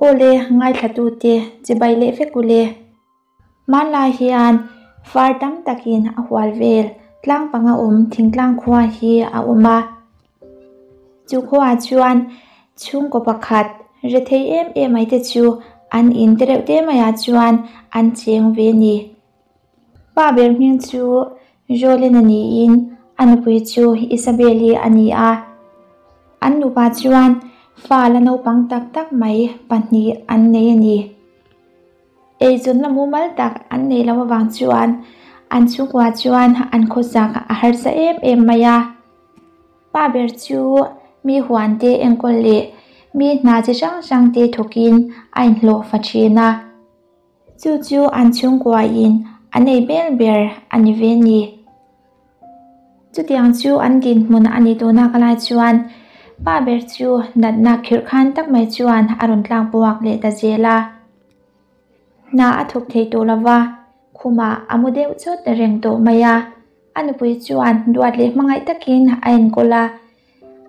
Aw le, ngaithlatute chibai leh vek u le. Hmanlai hian far tam takin a hual vel tlang panga awm thingtlang khua hi a awm a. Chu khuaah chuan chhungkaw pakhat rethei em em mai te chu an in te reuh te maiah chuan an cheng ve a ni. Pa ber hming chu Jolene niin a nupui chu Isabelle-i a ni a. An nupa chuan fa la naupang tak tak mai pahnih an nei a ni. Eizawnna mumal tak an nei loh avang chuan an chhungkua chuan an khawsak a harsa em em mai a. Pa ber chu mi huan te enkawl leh mi hna chi hrang hrang te thawkin a inhlawh fa thin a. Chu chu an chhungkuain an ei bel ber a ni ve ni. Chutiang chu an dinhmun a ni tawh nak lai chuan pa ber chu natna khirh khan tak mai chuan a rawn tlak buak leh ta zel a. Hna a thawk thei tawh lo va, khumah a mu deuh chawt reng tawh mai a. A nupui chuan duat leh hmangaih takin a enkawl a.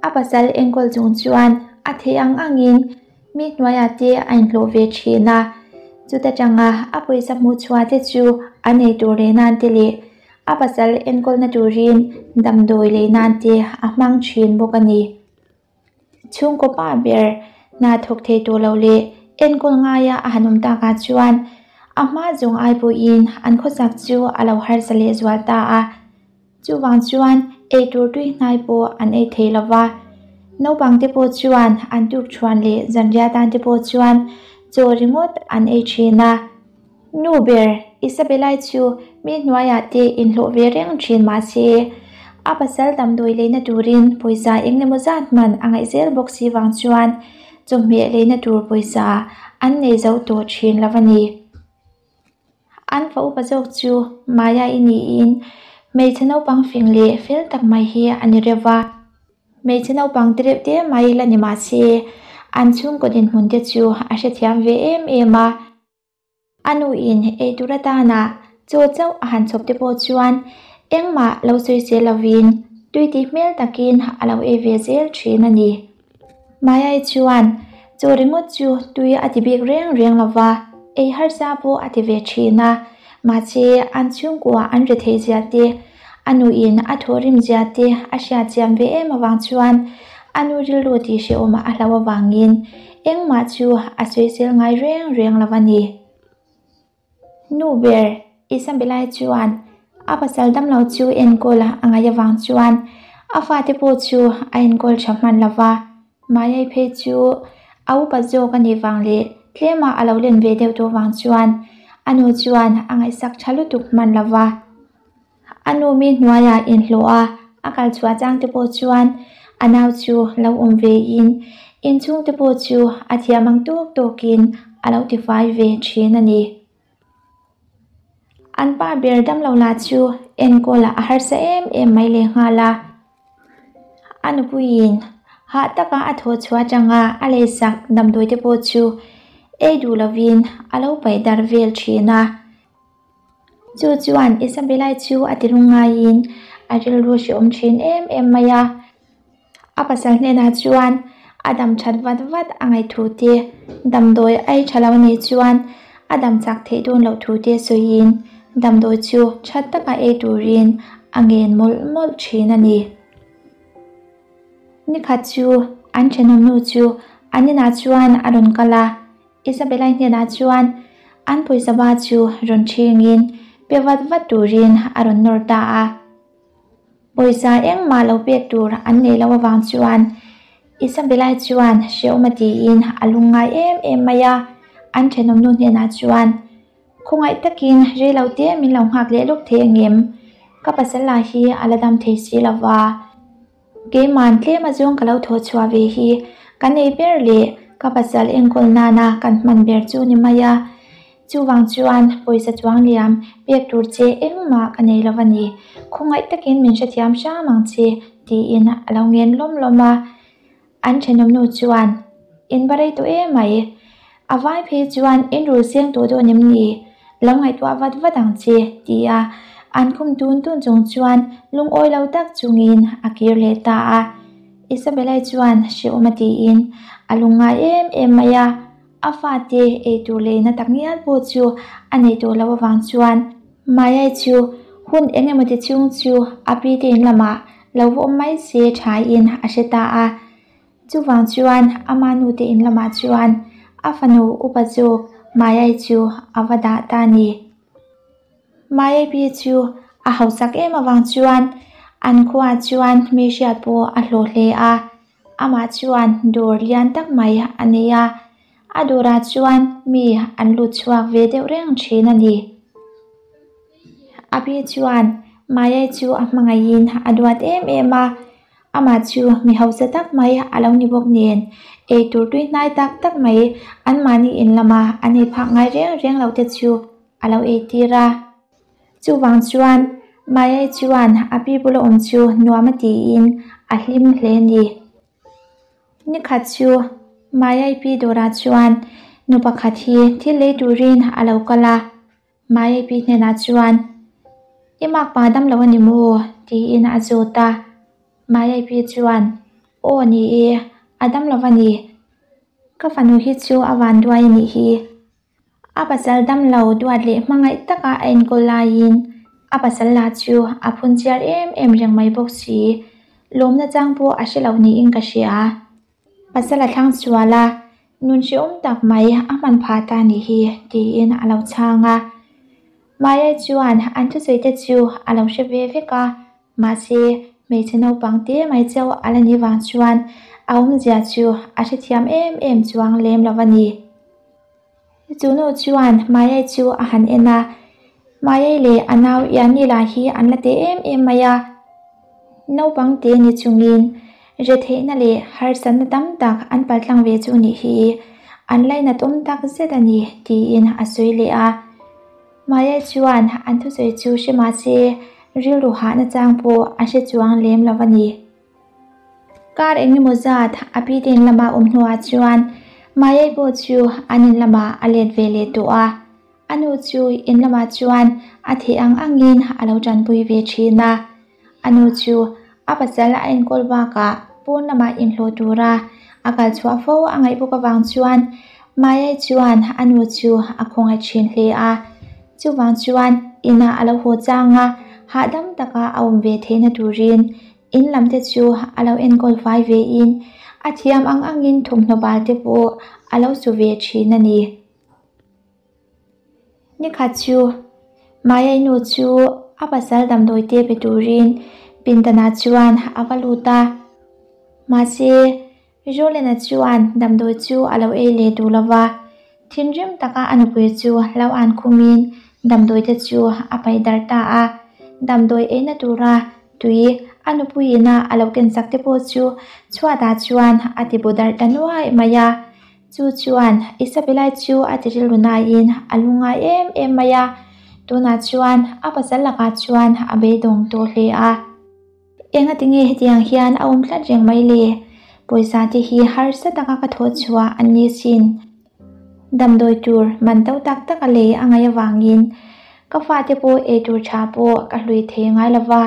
A pasal enkawl chung chuan a theih ang angin mi hnuaiah te a inhlawh ve thin a, chuta tanga a pawisa hmuh chhuah te chu a nei tur leh nan te leh a pasal enkawlna turin damdawi lei nan te a hmang thin bawk a ni. Chhungkaw pa ber hna thawk thei tawh lo leh enkawl ngaia a han awm takah chuan a hma zawng ai pawhin an khawsak chu a lo harsa lehzual ta a. Chuvang chuan eitur tui hnai pawh an ei thei lo va, naupang te pawh chuan an tukṭhuan leh zanriah tan te pawh chuan chaw ringawt an ei ṭhin a. Nu ber Isabella-i chu mi hnuaiah te inhlawh ve reng ṭhin mah se, a pasal damdawi leina turin pawisa engemaw zat hman a ngaih zel bawk si vang chuan chawhmeh leina tur pawisa an nei zo tawh ṭhin lo a ni. An fa upa zawk chu Maya i niin hmeichhe naupang fing leh fel tak mai hi a ni reuh va. Hmeichhe naupang te reuh te mai la ni mah se an chhungkaw dinhmun te chu a hrethiam ve em em a. A nuin eitur atana chaw chauh a han chhawp te pawh chuan engmah lo sawi sel lovin tui tih hmel takin a lo ei ve zel thin a ni. Mayai chuan chaw ringawt chu tui a ti bik reng reng lo va, ei harsa pawh a ti ve thin a. Mahse, an chhungkua an ri theih zia te, a nuin a thawhrim zia te a hriat chiam ve em avang chuan a nu rilru tih hrehawm a hlau avangin engmah chu a sawisel ngai reng reng lo a ni. Nu ber Isabella chuan a pasal damlo chu enkawl a ngaih avang chuan a fate pawh chu a enkawl tha hman lo va, Mayai phei chu a upa zawk a nih vang leh tlema a lo len ve deuh tawh vang chuan a nu chuan a ngaihsak tha lutuk hman lo va. A nu mi hnuaiah inhlawh a, a kal chhuah chang te pawh chuan a nau chu lo awm ve in inchhung te pawh chu a thiam ang tawk tawkin a lo tifai ve thin a ni. An pa ber damlo lah chu enkawl a harsa em em mai lehnghal a. A nupuiin hah taka a thawh chhuah atanga a leisak damdawi te pawh chu ei duh lovin a lo paih darh vel thin a. Chu chuan Isabella-i chu a ti lung ngaiin a rilru hrehawm thin em em mai a. A pasal hnenah chuan a dam that vat vat a ngaih thu te, damdawi a ei tha lo a nih chuan a dam chak theih dawn loh thu te sawiin damdawi chu tha taka ei turin a ngen mawlh mawlh thin a ni. Nikhat chu an thenawmnu chu an inah chuan a rawn kal a. Isabella-i hnenah chuan an pawisa ba chu rawn ṭhingin pe vat vat turin a rawn nawr ta a. Pawisa engmah lo pek tur an neih loh avang chuan Isabella-i chuan hrehawm a tiin a lungngai em em mai a. An ṭhenawmnu hnenah chuan, Khawngaih takin rei lo te min lo nghak leh lawk thei angem? Ka pasal lah hi a la dam thei si lo va. Keiman tlem a zawng ka lo thaw chhuah ve hi ka nei ber leh ka pasal enkawl nana kan hman ber chu ni mai a. Chuvang chuan pawisa chuang liam pek tur che engmah ka nei lo a ni. Khawngaih takin min hrethiam hram ang che tiin a lo ngen lawm lawm a. An thenawmnu chuan, In va rei tawh em mai. A vai phei chuan in rul seng tawh dawn em ni? Lo ngaihtuah vat vat ang che, tia an khum tun tun chung chuan lungawi lo tak chungin a kir leh ta a. Isabella-i chuan hrehawm a tiin a lungngai em em mai a. A fate eitur leina tak ngial pawh chu a nei tawh loh avang chuan Mayai chu hun eng emaw ti chhung chu a pi te in lamah lo va awm mai se thain a hre ta a. Chuvang chuan ama nu te in lamah chuan a fanu upa zawk Mayai chu a va dah ta a ni. Mayai pi chu a hausak em avang chuan an khuaah chuan mi hriat pawh a hlawh hle a. Amah chuan dawr lian tak mai a nei a, a dawrah chuan mi an lut chhuak ve deuh reng thin a ni. A pi chuan Mayai chu a hmangaihin a duat em em a, amah chu mi hausa tak mai a lo ni bawk nen eitur tui hnai tak tak mai anmahni in lama an ei phak ngai reng reng lo te chu a lo eitir a. Chuvang chuan Mayai chuan a pi bula awm chu nuam a tiin a hlim hle a ni. Nikhat chu Mayai pi dawrah chuan nu pakhat hi thil lei turin a lo kal a, Mayai pi hnenah chuan, I makpa dam lo a ni maw? tiin a zawt a. Mayai pi chuan, Aw ni e, a dam lo a ni. Ka fanu hi chu a vanduai a nih hi. A pasal damlo duat leh hmangaih taka a enkawl laiin a pasal lah chu a phun chiar em em reng mai bawk si. Lawmna chang pawh a hre lo niin ka hria. Pasal a thlang sual a, nun hrehawm tak mai a hman phah ta nih hi tiin a lo chhang a. Maya chuan an thusawi te chu a lo hre ve vek a, mahse hmeichhe naupang te mai chauh a la nih vang chuan a awmzia chu a hrethiam em em chuang lem lo a ni. Chu nu chuan Mayai chu a han en a, Mayai leh a nau Iani lah hi an la teh em em mai a. Naupang te ni chungin retheihna leh harsatna tam tak an paltlang ve chu nih hi an lainat awm tak zet a ni tiin a sawi leh a. Mayai chuan an thusawi chu hre mah se rilru hahna chang pawh a hre chuang lem lo a ni. Kar engemaw zat a pi te in lama awm hnuah chuan Mayai pawh chu an in lamah a let ve leh tawh a, a nu chu in lamah chuan a theih ang angin a lo tanpui ve thin a. A nu chu a pasal a enkawl bakah pawn lamah inhlawh tura a kal chhuah fo a ngaih bawk avang chuan Mayai chuan a nu chu a khawngaih thin hle a. Chuvang chuan inah a lo haw chang a, hahdam taka a awm ve theihna turin In lam te chu a lo enkawl fai ve in a thiam ang angin thawmhnaw bal te pawh a lo su ve thin a ni. Nikhat chu Mayai nu chu a pasal damdawi te pe turin pindanah chuan a va lut a, mahse Jolena chuan damdawi chu a lo ei leh duh lova, thinrim taka a nupui chu lo an khumin damdawi te chu a paih darh ta a. Damdawi eina tura tui a nupuiin a a lo kensak te pawh chu chhuatah chuan a ti bu darh ta nuai mai a. Chu chuan Isabella chu a ti rilru naiin a lungngai em em mai a, tunah chuan a pasal lakah chuan a beidawng tawh hle a. Engati nge hetiang hian a awm tlat reng mai le? Pawisa te hi harsa taka ka thawh chhuah an ni sin. Damdawi tur man to tak tak a lei a ngaih avangin ka fate pawh eitur tha pawh ka hlui thei ngai lo va,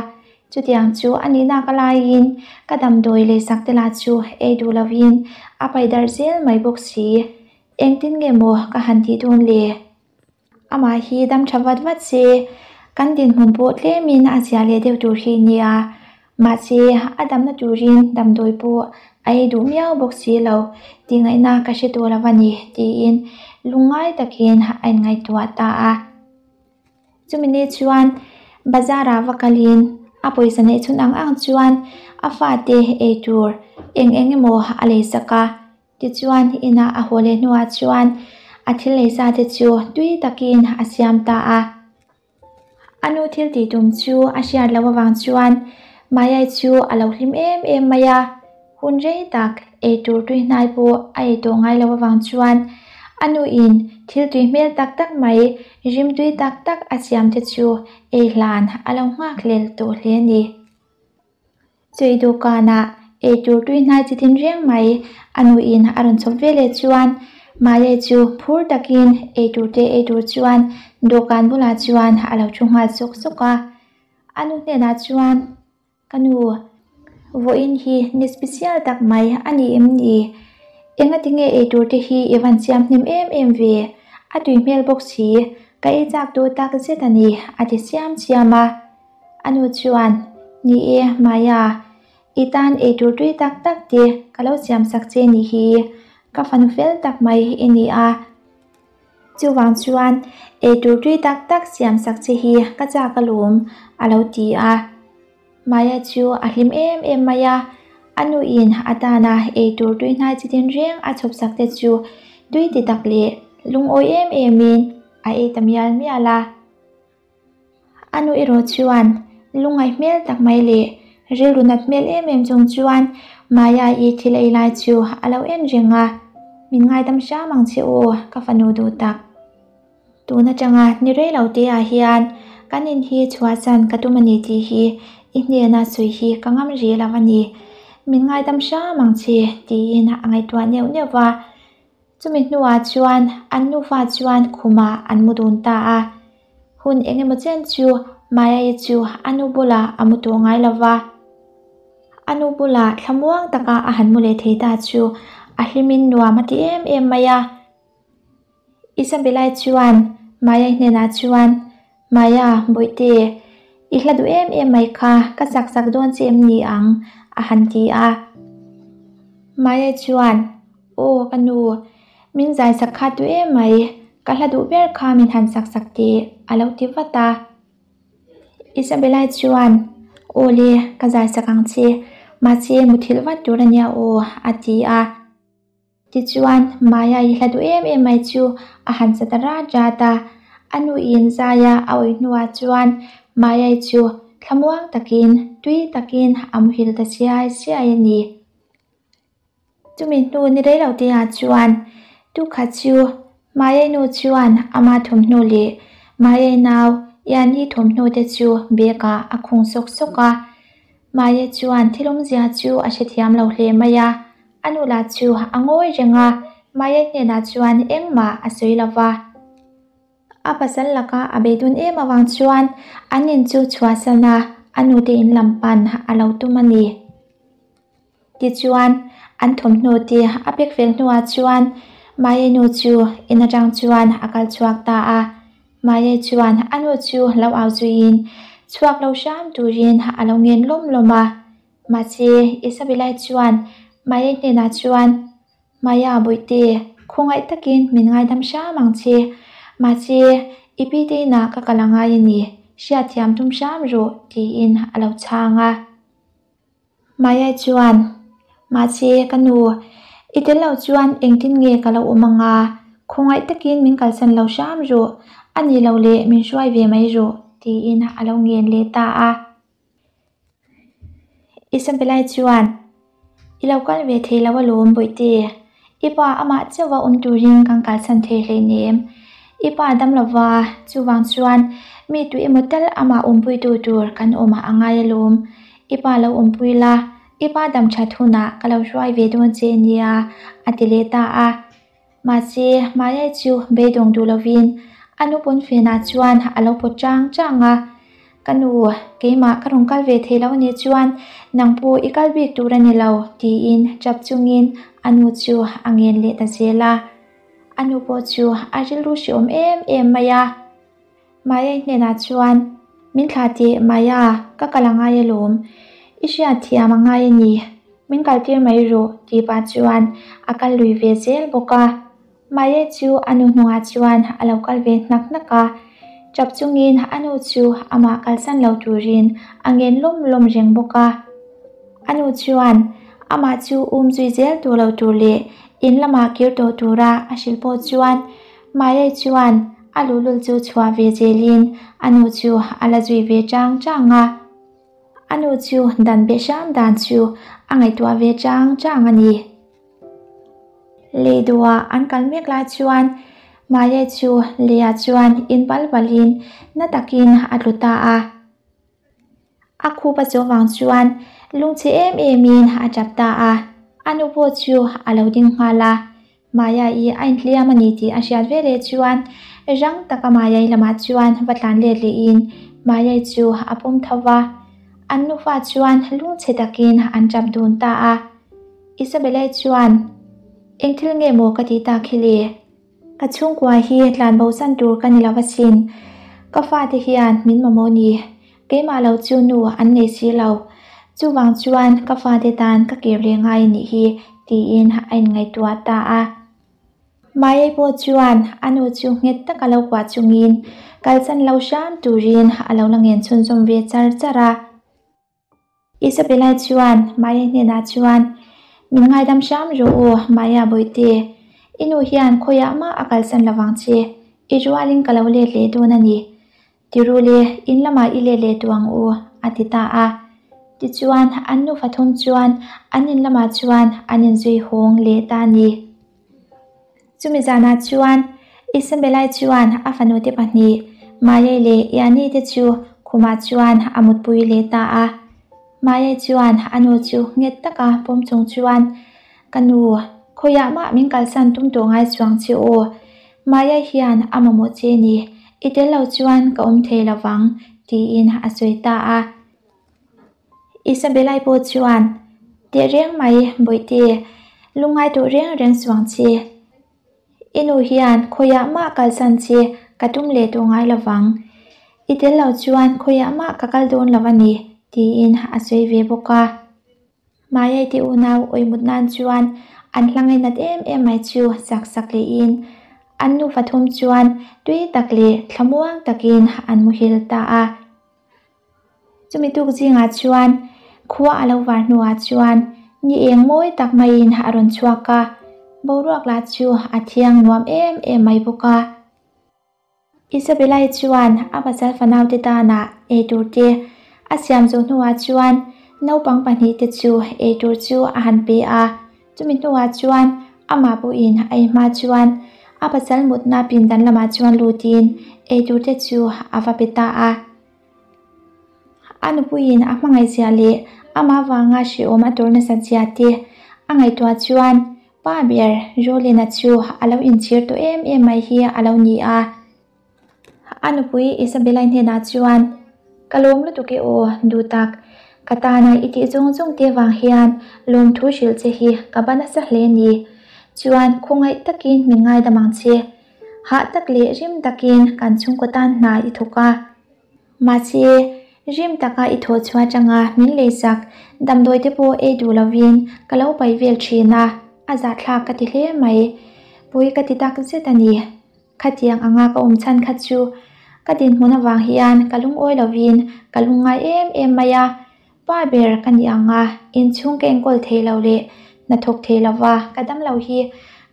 chutiang chu a nih nak alaiin ka damdawi leisak te lah chu ei duh lovin a paih darh zel mai bawk si. Engtin nge maw ka han tih dawn le? Amah hi dam tha vat vat se, kan dinhmun pawh tlemin a zia leh deuh tur hi nia. Mahse, a damna turin damdawi pawh a ei duh miau bawk si lo tih ngaihna ka hre tawh lo a ni, tiin lungngai takin a inngaihtuah ta a. Chumi ni chuan bazar-ah va kalin a pawisa neih chhun ang ang chuan a fate ei tur eng eng emaw a leisak a. Tichuan, inah a haw leh hnuah chuan a thil lei sa te chu tui takin a siam ta a. A nu thil tih tum chu a hriat loh avang chuan Mayai chu a lo hlim em em mai a. Hun rei tak ei tur tui hnai pawh a ei tawh ngai loh avang chuan a nuin thil tui hmel tak tak mai, rim tui tak tak a siam te chu ei hlan a lo nghakhlel tawh hle a ni. Chei dawhkanah eitur tui hnai chi tin reng mai a nuin a rawn chhawp ve leh chuan Maya chu phur takin eitur te eitur chuan dawhkan bulah chuan a lo thu nghal sawk sawk a. A nu hnenah chuan, Ka nu, vawiin hi ni special tak mai a ni em ni? Engatinge eitur te hi i van siam hnem em em ve? A tui hmel bawk si, ka ei chak duh tak zet a ni, a ti siam siam a. A nu chuan, Ni e, Maya, i tan eitur tui tak tak te ka lo siam sak che ni hi, ka fanu fel tak mai i ni a. Chuvang chuan eitur tui tak tak siam sak che hi ka chak alawm, a lo ti a. Maya chu a hlim em em mai a, a nuin a tana eitur tui hnai chi tin reng a chhawp sak te chu tui ti tak leh lungawi em emin a ei ta mial mial a. A nu erawh chuan lungngaih hmel tak mai leh rilru nat hmel em em chung chuan Maya-i thil ei lai chu a lo en reng a, Min ngaidam hram ang che u, ka fanu duh tak. Tun atanga ni rei lo te ah hian kan in hi chhuahsan ka tum a ni tih hi i hnena sawi hi ka ngam rih lo a ni. Min ngaidam hram ang che tiin a ngaihtuah neuh neuh va. Chumi hnuah chuan an nufa chuan khumah an mu dun ta a. Hun eng emaw chen chu Maya-i chu a nu bulah a mu tawh ngai lo va. A nu bulah thlamuang taka a han mu leh thei ta chu a hlimin nuam a ti em em mai a. Isabella-i chuan Maya-i hnenah chuan, Maya, Bawihte, i hla duh em em mai kha, ka sak sak dawn che em ni ang? a han ti a. Maya-i chuan, Aw, ka nu, min zai sak kha duh em mai, ka hla duh ber kha min han sak sak teh, a lo ti vat a. Isabella-i chuan, Aw le, ka zai sak ang che, mahse muthilh vat tur a nia aw, a ti a. Tichuan, Maya-i hla duh em em mai chu a han sa ta rat rat a. A nuin zaia a awih hnuah chuan Maya-i chu thlamuang takin, tui takin a muhil ta siai siai a ni. Chumi hnu ni rei lo teah chuan tukhat chu Maya-i nu chuan ama thawmhnaw leh Maya-i nau Ian-i thawmhnaw te chu bag-ah a khung sawk sawk a. Maya chuan thil awmzia chu a hrethiam lo hle mai a. A nu lah chu a ngawi reng a, Maya hnenah chuan engmah a sawi lo va. A pasal laka a beidun em avang chuan an in chu chhuahsan a, a nute in lam pan a lo tum a ni. Tichuan, an thawmhnaw te a pek fel hnuah chuan Maya nu chu in atang chuan a kal chhuak ta a. Maya chuan a nu chu lo au zuiin chhuak lo hram turin a lo ngen lawm lawm a. Mahse, Isabella chuan Maya hnenah chuan, Maya Bawihte, khawngaih takin min ngaidam hram ang che. Mahse, i pi te inah ka kal a ngai a ni, hriatthiam tum hram rawh, tiin a lo chhang a. Maya chuan, Mahse, ka nu, i tel lo chuan engtin nge ka lo awm ang a? Khawngaih takin min kalsan lo hram rawh, a ni lo leh min hruai ve mai rawh, tiin a lo ngen leh ta a. Isabella-i chuan, I lo kal ve thei lo alawm Bawihte, i pa amah chauha awm turin kan kalsan thei hleinem. I pa dam lova, chuvang chuan mi tu emaw tal amah awmpuitu tur kan awm a ngai alawm. I pa lo awmpui la, i pa dam that hunah ka lo hruai ve dawn che nia, a ti leh ta a. Mahse, Maya chu beidawng duh lovin a nu pawnfenah chuan a lo pawt chang chang a, Ka nu, keimah ka rawn kal ve thei lo anih chuan nang pawh i kal bik tur a ni lo, tiin tap chungin a nu chu a ngen leh ta zel a. A nu pawh chu a rilru hreawm em em mai a. Maya hnenah chuan, Min thlah teh Maya, ka kal a ngai alawm. I hriat thiam a ngai a ni. Min kaltir mai rawh tih pah chuan a kal lui ve zel bawk a. Maya chu a nu hnungah chuan a lo kal ve hnak hnak a. Tap chungin a nu chu amah kalsan lo turin a ngen lawm lawm reng bawk a. A nu chuan amah chu um zui zel tur lo tur leh in lamah kir tawh tura a hrilh pawh chuan Maya chuan A luhlul chu chhuah ve zelin a nu chu a la zui ve chang chang a. A nu chu dan be hram dan chu a ngaihtuah ve chang chang a ni. Lei duhah an kal mek lai chuan Maya chu leiah chuan in pal palin na takin a tlu ta a. A khup a chaw vang chuan lungchhe em emin a tap ta a. A nu pawh chu a lo ding nghal a. Maya-i a inhliam a ni tih a hriat veleh chuan rang taka Maya-i lamah chuan va tlan let lehin Maya-i chu a pawm tho va. An nufa chuan lungchhe takin an tap dun ta a. Isabella-i chuan. Eng thil nge maw ka tih tak hi le? Ka chhungkua hi tlanbo san tur ka ni lo asin. Ka fate hian min mamawh ni. Keimah lo chu nu an nei si lo. Chuvang chuan ka fate tan ka kir leh ngai a nih hi, tiin a inngaihtuah ta a. Mayai pawh chuan a nu chu nghet taka lo kuah chungin kalsan lo hram turin a lo la ngen chhunzawm ve char char a. Isabella chuan Maya hnenah chuan, Min ngaidam hram rawh u, Maya bawihte. I nu hian khawiah mah a kalsan lo vang che. I rualin ka lo let leh dawn a ni. Tirule, in lamah i let leh duh ang u, a ti ta a. Tichuan, an nufa thum chuan an in lamah chuan an inzui hawng leh ta a ni. Chumi zanah chuan Isabella chuan a fanute pahnih, Mayai leh Iani te chu khumah chuan a mutpui leh ta a. Mayai chuan a nu chu nghet taka pawm chung chuan, Ka nu, khawiah mah min kalsan tum tawh ngai chuang che aw. Mayai hian a mamawh che ni, i tel lo chuan ka awm thei lo vang, tiin a sawi ta a. Isabella-i pawh chuan, Tehreng mai, Bawihte, lungngai tawh reng reng suang che. I nu hian khawiah mah kalsan che ka tum leh tawh ngai lo vang. I tel lo chuan khawiah mah ka kal dawn lo a ni, tiin a sawi ve bawk a. Mayai te unau awihmut nan chuan an hla ngainat em em mai chu sak sak lehin an nufa thum chuan tui tak leh thlamuang takin an muhil ta a. Chumi tuk zingah chuan khua a lo var hnuah chuan ni eng mawi tak maiin a rawn chhuak a, boruak lah chu a thiang nuam em em mai bawk a. Isabella-i chuan a pasal fanaute tanah eitur te a siam zawh hnuah chuan naupang pahnihte chu eitur chu a han pe a, chumi hnuah chuan amah pawhin a ei hma chuan a pasal mutna pindan lamah chuan lutin eitur te chu a va pe ta a. A nupuiin a hmangaihzia leh amah vanga hrehawm a tawr nasat zia te a ngaihtuah chuan pa ber Rolena chu a lo inchhir tawh em em mai hi a lo ni a. A nupui Isabella-i hnenah chuan, Ka lawm lutuk e aw, duh tak. Ka tana i tih zawng zawng te vang hian lawmthu hrilh che hi ka ba nasa hle ni. Chuan khawngaih takin min ngaidam ang che. Hah tak leh rim takin kan chhungkaw tan hna i thawk a. Mahse, rim taka i thawh chhuah atanga min leisak damdawi te pawh ei duh lovin ka lo paih vel thin a, a zahthlak ka ti hle mai. Pui ka ti tak zet a ni. Khatiang anga ka awm chhan kha chu ka dinhmun avang hian ka lungawi lovin ka lungngai em em mai a. Pa ber ka ni ang a, inchhung ka enkawl thei lo leh hnathawk thei lova ka dam lo hi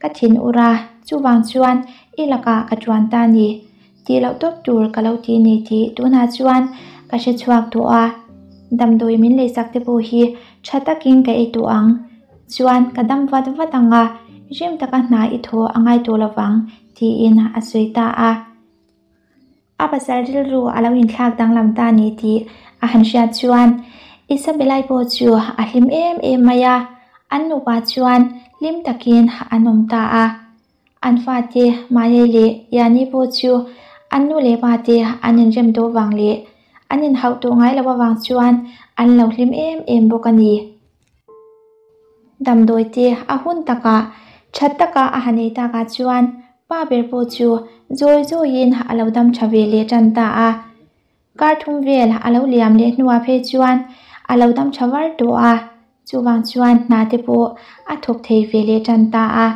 ka thin ur a, chuvang chuan i lakah ka tuan ta ni. Tih loh tawp tur ka lo ti ni tih tunah chuan ka hre chhuak tawh a, damdawi min leisak te pawh hi tha takin ka ei tawh ang. Chuan ka dam vat vat ang a, rim taka hna i thaw a ngai tawh lovang tiin a sawi ta a. A pasal rilru a lo inthlak danglam ta ni tih a han hriat chuan Isabella-i pawh chu a hlim em em mai a, an nupa chuan hlim takin an awm ta a. An fate Mayai leh Yani pawh chu an nu leh pa te an inrem tawh vang leh an inhauh tawh ngai loh avang chuan an lo hlim em em bawk a ni. Damdawi te a hun takah tha taka a han ei takah chuan pa ber pawh chu zawi zawiin a lo dam tha ve leh tan ta a. Kar thum vel a lo liam leh hnuah phei chuan a lo dam tha var tawh a, chuvang chuan hna te pawh a thawk thei ve leh tan ta a.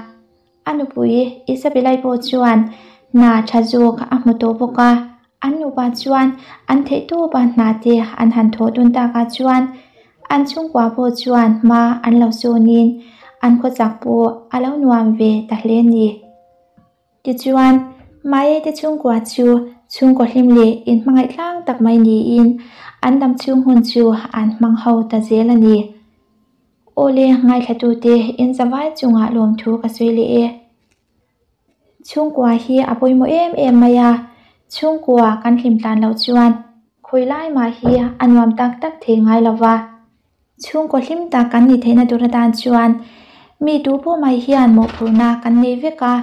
A nupui Isabella-i pawh chuan hna tha zawk a hmu tawh bawk a, an nupa chuan an theihtawpa hna te an han thawh dun takah chuan an chhungkua pawh chuan hma an lo sawnin an khawchak pawh a lo nuam ve ta hle a ni. Tichuan, Maye te chhungkua chu chhungkaw hlim leh inhmangaih tlang tak mai niin an dam chhung hun chu an hmang ho ta zel a ni. Awle, ngaithlatute inzavai chungah lawmthu ka sawi leh e. Chhungkua hi a pawimawh em em mai a, chhungkua kan hlim tlan loh chuan khawi lai mah hi a nuam tak tak thei ngai lo va. Chhungkaw hlim tak kan nih theihna tur atan chuan mi tu pawh mai hian mawhphurhna kan nei vek a,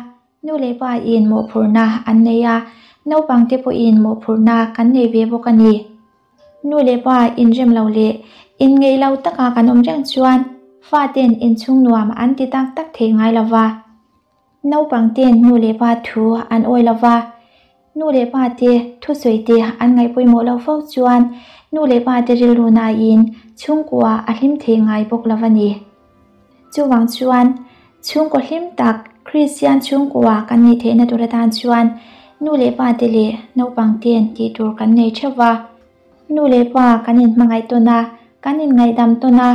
nu leh pa in mawhphurhna an nei a, naupang te pawhin mawhphurhna kan nei ve bawk a ni. Nu leh pa inrem lo leh inngeih lo taka kan awm reng chuan faten inchhung nuam an ti tak tak thei ngai lo va. Naupang ten nu leh pa thu an awi lo va, nu leh pa te thusawi te an ngaih pawimawh loh fo chuan nu leh pa te rilru nain chhungkua a hlim thei ngai bawk lo a ni. Chuvang chuan chhungkaw hlim tak Kristian chhungkua kan nih theihna tur atan chuan nu leh pa te leh naupang ten tih tur kan nei theuh va. Nu leh pa kan inhmangaih tawn a, kan inngaihdam tawn a,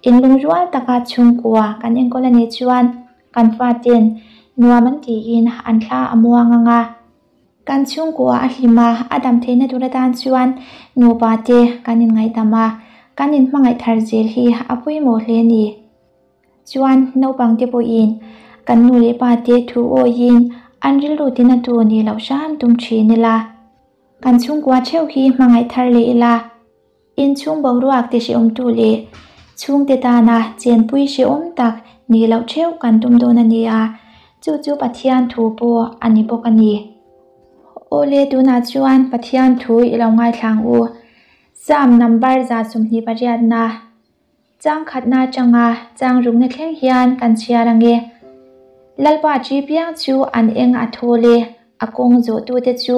inlungrual taka chhungkua kan enkawl a nih chuan kan faten nuam an tiin an thla a muang ang a. Kan chhungkua a hlim a, a dam theihna tur atan chuan nupa te kan inngaihdam a, kan inhmangaih thar zel hi a pawimawh hle a ni. Chuan naupangte pawhin kan nu leh pa te thu awiin an rilru tinatu nih loh hram tum thin ila. Kan chhungkua theuh hi hmangaih thar leh ila, inchhung boruak ti hrehawmtu leh chhungte tana chenpui hrehawm tak nih loh theuh kan tum dawn a ni a, chu chu Pathian thu pawh a ni bawk a ni. Awle tunah chuan Pathian thu i lo ngaithlang u. Psalm number 128 na Chang khatna atanga chang rukna thleng hian kan chhiar ang e. Lalpa ṭi piang chu an eng a thawl e, a kawng zawhtute chu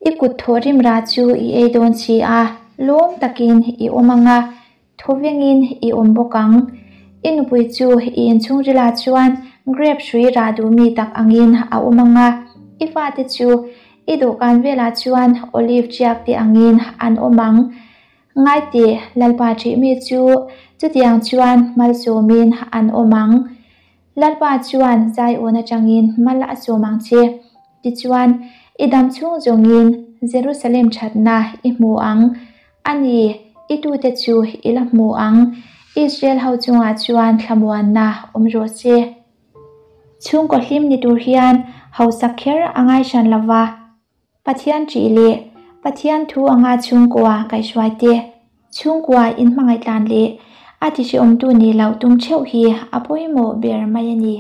i kut thawh rim ra chu i ei dawn si a, lawm takin i awm ang a, thawvengin i awm bawk ang. I nupui chu i inchhungrilah chuan grep hrui rah duh mi tak angin a awm ang a, i fate chu i dawhkan velah chuan olive ṭiak te angin an awm ang. Ngaite, Lalpa ṭihmi chu chutiang chuan malsawmin an awm ang. Lalpa chuan Zion aṭangin mal a sawm ang che. Tichuan, i dam chhung zawngin Jerusalem ṭhatna i hmu ang. A ni, i tute chu i la hmu ang. Israel ho chungah chuan thlamuanna awm rawh se. Chhungkaw hlim ni tur hian hausak kher a ngai hran lo va. Pathian ṭih leh Pathian thu anga chhungkua kaihhruai te, chhungkua inhmangaih tlan leh a tihrehawmtu nih loh tum ṭheuh hi a pawimawh ber mai a ni.